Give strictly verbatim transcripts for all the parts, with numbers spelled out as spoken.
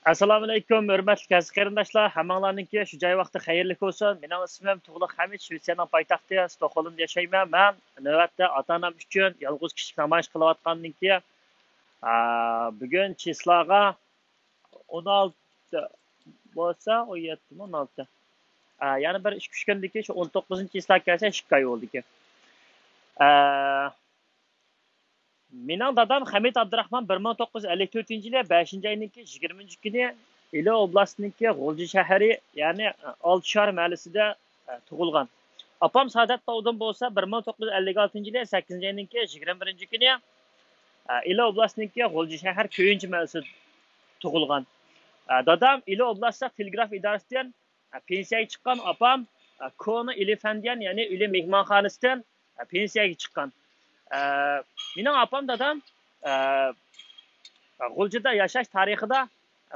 ئەسسالامۇئەلەيكۇم، ھۆرمەتلىك ھەزىز قېرىنداشلار، ھەممىڭلارنىڭكى شۇ جاي ۋاقتى خەيرلىك بولسۇن. مېنىڭ ئىسمىم تۇغلۇق ھەمىد، شىۋېتسىيەنىڭ پايتەختى ستوكھولمدا ياشايمەن. مەن نۆۋەتتە ئاتا-ئانام ئۈچۈن يالغۇز كىشىلىك نامايىش قىلىۋاتقاندىن كېيىن، ئا، بۈگۈن چىسلاغا ئون ئالتە بولسا، ئون يەتتىمۇ، ئون ئالتە. ئا، يەنە بىر ئىككى-ئۈچ كۈندىن كېيىن، شۇ ئون توققۇزىنچى چىسلا كەلسە، ئىككى ئاي بولىدىكەن. ئا، مېنىڭ دادام خەمىت ئابدۇراخمان بىر مىڭ توققۇز يۈز ئەللىك تۆتىنچى يىلى بەشىنچى ئاينىڭكى يىگىرمىنچى كۈنى ئىلى ئوبلاستىنىڭكى غۇلجا شەھىرى، يەنى ئالتە شار مەھەللىسىدە، ئە، تۇغۇلغان. ئاپام سائادەت باۋۇدۇن بولسا بىر مىڭ توققۇز يۈز ئەللىك ئالتىنچى يىلى سەككىزىنچى ئاينىڭكى يىگىرمە بىرىنچى كۈنى، ئە، ئىلى ئوبلاستىنىڭكى غۇلجا شەھەر كۆيۈنچى مەھەللىسىدە تۇغۇلغان. ئە، دادام ئىلى ئوبلاستلىق تېلېگراف ئىدارىسىدىن، ئە، پېنسىيەگە چىققان، ئاپام، ئە، كونا ئىلى فەندىيەن، يەنى ئىلى مېھمانخانىسىدىن، ئە، پېنسىيەگە چىققان. ئە، مېنىڭ ئاپام دادام، ئە، غۇلجىدا ياشاش تارىخىدا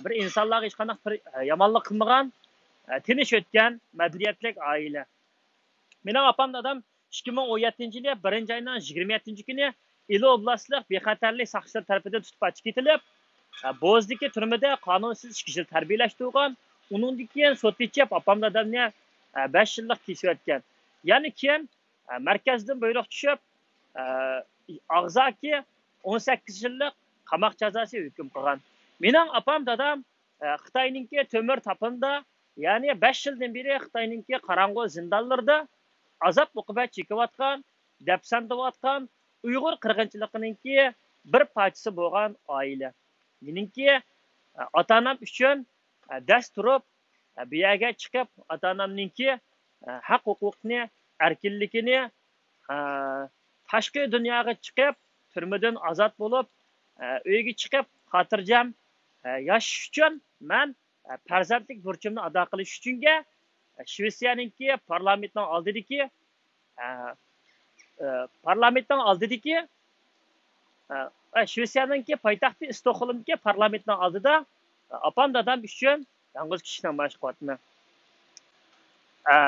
بىر ئىنسانلارغا ھېچقانداق بىر، ئە، يامانلىق قىلمىغان، ئە، تىنچ ئۆتكەن مەدەنىيەتلىك ئائىلە. مېنىڭ ئاپام دادام ئىككى مىڭ ئون يەتتىنچى يىلى بىرىنچى ئاينىڭ يىگىرمە يەتتىنچى كۈنى ئىلى ئوبلاستلىق بىخەتەرلىك ساقچىلىرى تەرىپىدىن تۇتۇپ ئاچىقىپ كېتىلىپ، ئە، بوزدىكى تۈرمىدە قانۇنسىز ئىككى يىل تەربىيەلەشتۈرگەن. ئۇنىڭدىن كېيىن سوت ئېچىپ، ئاپام دادامنى، ئە، بەش يىللىق كېسىۋەتكەن. يەنە كېيىن، ئە، مەركەزدىن بۇيرۇق چۈشۈپ، ئە، ئاغزاكى ئون سەككىز يىللىق قاماق جازاسى ھۆكۈم قىلغان. مېنىڭ ئاپام دادام، ئە، خىتاينىڭكى تۆمۈر تاپىنىدا، يەنى بەش يىلدىن بېرى خىتاينىڭكى قاراڭغۇ زىندانلىرىدا ئازاب-ئوقۇبەت چېكىۋاتقان، دەپسەندىۋاتقان ئۇيغۇر قىرغىنچىلىقىنىڭكى بىر پارچىسى بولغان ئائىلە. مېنىڭكى، ئە، ئاتا-ئانام ئۈچۈن، ئە، دەس تۇرۇپ، ئە، بۇ يەرگە چىقىپ، ئاتا-ئانامنىڭكى، ئە، ھەق-ھوقۇقىنى، ئەركىنلىكىنى، ئە، تاشقى دۇنياغا چىقىپ، تۈرمىدىن ئازاد بولۇپ، ئە، ئۆيگە چىقىپ، خاتىرجەم، ئە، ياشاش ئۈچۈن مەن، ئە، پەرزەنتلىك بۇرچۇمنى ئادا قىلىش ئۈچۈنگە، ئە، شىۋېتسىيەنىڭكى پارلامېنتنىڭ ئالدىدىكى، ئە، ئە، پارلامېنتنىڭ ئالدىدىكى، ئە، ئە، شىۋېتسىيەنىڭكى پايتەختى ستوكھولمدىكى پارلامېنتنىڭ ئالدىدا، ئە، ئاپام دادام ئۈچۈن يالغۇز كىشىلىك نامايىش قىلىۋاتىمەن. ئە،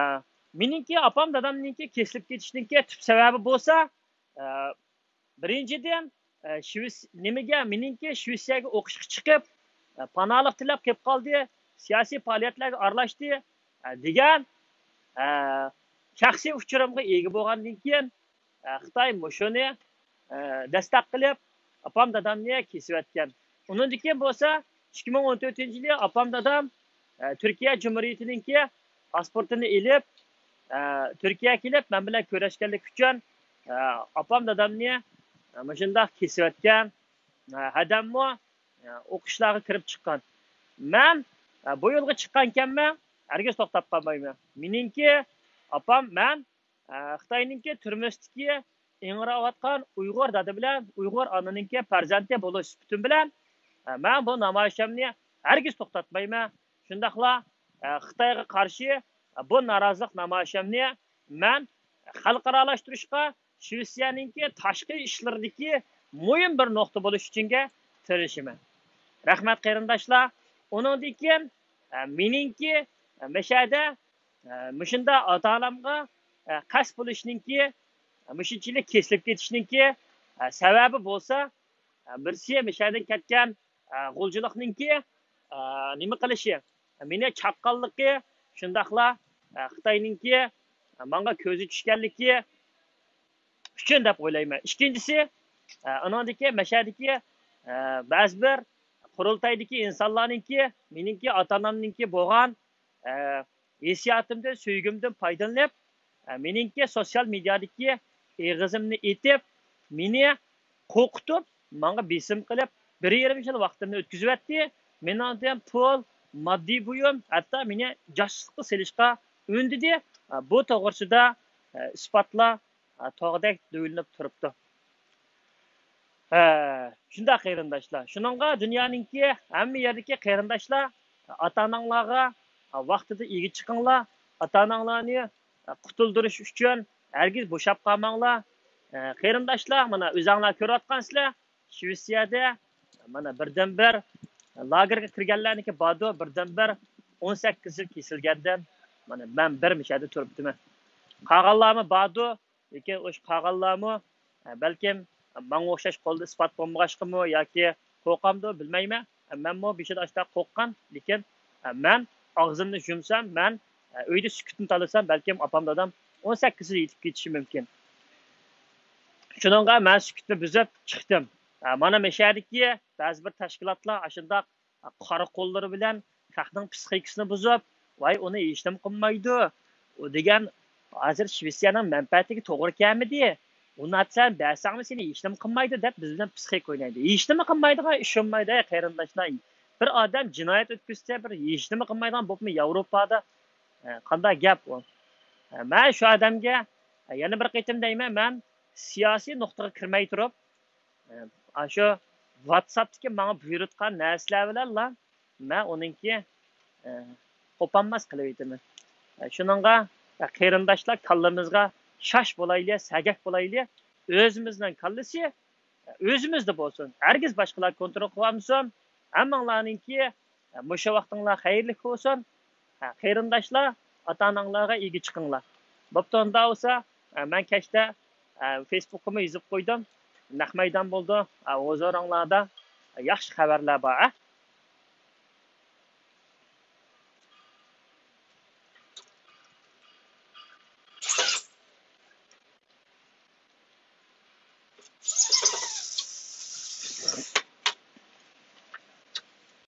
مېنىڭكى ئاپام دادامنىڭكى كېسىلىپ كېتىشىنىڭكى تۈپ سەۋەبى بولسا، ئە، بىرىنچىدىن، ئە، شىۋېتس-، نېمىگە، مېنىڭكى شىۋېتسىيەگە ئوقۇشقا چىقىپ، ئە، پاناھلىق تىلەپ كېلىپ قالدى، سىياسىي پائالىيەتلەرگە ئارىلاشتى، ئە، دېگەن، ئە، شەخسىي ئۇچۇرۇمغا ئىگە بولغاندىن كېيىن، ئە، خىتاي مۇشۇنى، ئە، دەستەك قىلىپ، ئاپام دادامنى كېسىۋەتكەن. ئۇنىڭدىن كېيىن بولسا، ئىككى مىڭ ئون تۆتىنچى يىلى ئاپام دادام، ئە، تۈركىيە جۇمھۇرىيىتىنىڭكى پاسپورتىنى ئېلىپ، ئە، تۈركىيەگە كېلىپ، مەن بىلەن كۆرۈشكەنلىكى ئۈچۈن، ئە، ئاپام دادامنى، ئە، مۇشۇنداق كېسىۋەتكەن. ئە، ھەدەممۇ، ئە، ئوقۇشلارغا كىرىپ چىققان. مەن، ئە، بۇ يولغا چىققانكەنمەن، ھەرگىز توختاپ قالمايمەن. مېنىڭكى ئاپام، مەن، ئە، خىتاينىڭكى تۈرمىسىدىكى ئىڭراۋاتقان ئۇيغۇر دادا بىلەن ئۇيغۇر ئانىنىڭكى پەرزەنتى بولۇش سۈپىتىم بىلەن، ئە، مەن بۇ نامايىشىمنى ھەرگىز توختاتمايمەن. شۇنداقلا، ئە، خىتايغا قارشى، ئە، بۇ نارازىلىق نامايىشىمنى مەن خەلقئارالاشتۇرۇشقا، شىۋېتسىيەنىڭكى تاشقى ئىشلىرىدىكى مۇھىم بىر نۇقتا بولۇش ئۈچۈنگە تىرىشىمەن. رەھمەت، قېرىنداشلار. ئۇنىڭدىن كېيىن، ئە، مېنىڭكى، ئە، مەشەدە، ئە، مۇشۇنداق ئاتا-ئانامغا، ئە، قەست بولۇشنىڭكى، ئە، مۇشۇنچىلىك كېسىلىپ كېتىشنىڭكى، ئە، سەۋەبى بولسا، ئە، بىرسى مەشەدىن كەتكەن، ئە، غۇلجىلىقنىڭكى، ئە، نېمە قىلىشى، مېنى چاققانلىقى، شۇنداقلا، ئە، خىتاينىڭكى، ئە، ماڭا كۆزى چۈشكەنلىكى ئۈچۈن دەپ ئويلايمەن. ئىككىنچىسى، ئە، ئۇنىڭدىكى مەشەدىكى، ئە، بەزى بىر قۇرۇلتايدىكى ئىنسانلارنىڭكى، مېنىڭكى ئاتا-ئانامنىڭكى بولغان، ئە، ھېسسىياتىمدىن، سۆيگۈمدىن پايدىلىنىپ، ئە، مېنىڭكى سوتسىيال مېدىيادىكى ئېغىزىمنى ئېتىپ، مېنى قورقۇتۇپ، ماڭا بېسىم قىلىپ، بىر يېرىم يىل ۋاقتىمنى ئۆتكۈزۈۋەتتى. مېنىڭدىن پۇل، ماددىي بۇيۇم، ھەتتا مېنى جاسۇسلۇققا سېلىشقا ئۈندىدى. ئە، بۇ توغرىسىدا، ئە، ئىسپاتلار، ئە، تاغدەك دۆۋىلىنىپ تۇرۇپتۇ. ھە، شۇنداق قېرىنداشلار. شۇنىڭغا دۇنيانىڭكى ھەممە يەردىكى قېرىنداشلار، ئاتا-ئاناڭلارغا ۋاقتىدا ئىگە چىقىڭلار. ئاتا-ئاناڭلارنى قۇتۇلدۇرۇش ئۈچۈن ھەرگىز بوشاپ قالماڭلار. قېرىنداشلار، مانا ئۆزەڭلار كۆرۈۋاتقانسىلەر، شىۋېتسىيەدە مانا بىردىنبىر لاگېرغا كىرگەنلەرنىڭكى باردۇ، بىردىنبىر ئون سەككىز يىل كېسىلگەندىن، مانا مەن بىر مۇشۇ يەردە تۇرۇپتىمەن. قالغانلارمۇ باردۇ، لېكىن ئوش قالغانلارمۇ، ئە، بەلكىم ماڭا ئوخشاش قولدا ئىسپات بولمىغاچقىمۇ ياكى قورقامدۇ، بىلمەيمەن. مەنمۇ بېشىدا ئاشتا قورققان، لېكىن، ئە، مەن ئاغزىمنى يۇمسام، مەن، ئە، ئۆيدە سۈكۈتنى تاللىسام، بەلكىم ئاپام دادام ئون سەككىزدە يېتىپ كېتىشى مۇمكىن. شۇنىڭغا مەن سۈكۈتنى بۇزۇپ چىقتىم. ئە، مانا مەشەدىكى بەزى بىر تەشكىلاتلار ئاشۇنداق قارا قوللىرى بىلەن خەقنىڭ پسىخىكىسىنى بۇزۇپ، ۋاي، ئۇنى ھېچنېمە قىلمايدۇ، ئۇ دېگەن ھازىر شىۋېتسىيەنىڭ مەنپەئەتىگە توغرا كەلمىدى، ئۇنى ئاتسا بەرسەڭمۇ سېنى ھېچنېمە قىلمايدۇ دەپ بىز بىلەن پسىخىك ئوينايدۇ. ھېچنېمە قىلمايدىغان ئىش بولمايدۇ، ھەي قېرىنداشلار. بىر ئادەم جىنايەت ئۆتكۈزسە، بىر ھېچنېمە قىلمايدىغان بولۇپمۇ ياۋروپادا، ئە، قانداق گەپ ئۇ؟ ئە، مەن شۇ ئادەمگە، ئە، يەنە بىر قېتىم دەيمەن، مەن سىياسىي نۇقتىغا كىرمەي تۇرۇپ، ئە، ئاشۇ ۋاتساپتىكى ماڭا بۇيرۇتقان نەرسىلەر بىلەنلا مەن ئۇنىڭكى، ئە، قوپالماس قىلىۋېتىمەن. ئە، شۇنىڭغا، ئە، قېرىنداشلار، كاللىمىزغا شاش بولايلى، سەگەك بولايلى. ئۆزىمىزنىڭ كاللىسى، ئە، ئۆزىمىزدە بولسۇن. ھەرگىز باشقىلار كونترول قىلالمىسۇن. ھەممىڭلارنىڭكى، ئە، مۇشۇ ۋاقتىڭلار خەيرلىك بولسۇن. ئە، قېرىنداشلار، ئاتا-ئاناڭلارغا ئىگە چىقىڭلار. بوپتۇ، ئۇنداق بولسا، ئە، مەن كەچتە، ئە، فېيسبۇكقىمۇ يېزىپ قويدۇم. نەق مەيدان بولىدۇ. ئە، ھۇزۇرۇڭلاردا ياخشى خەۋەرلەر بار، ئە.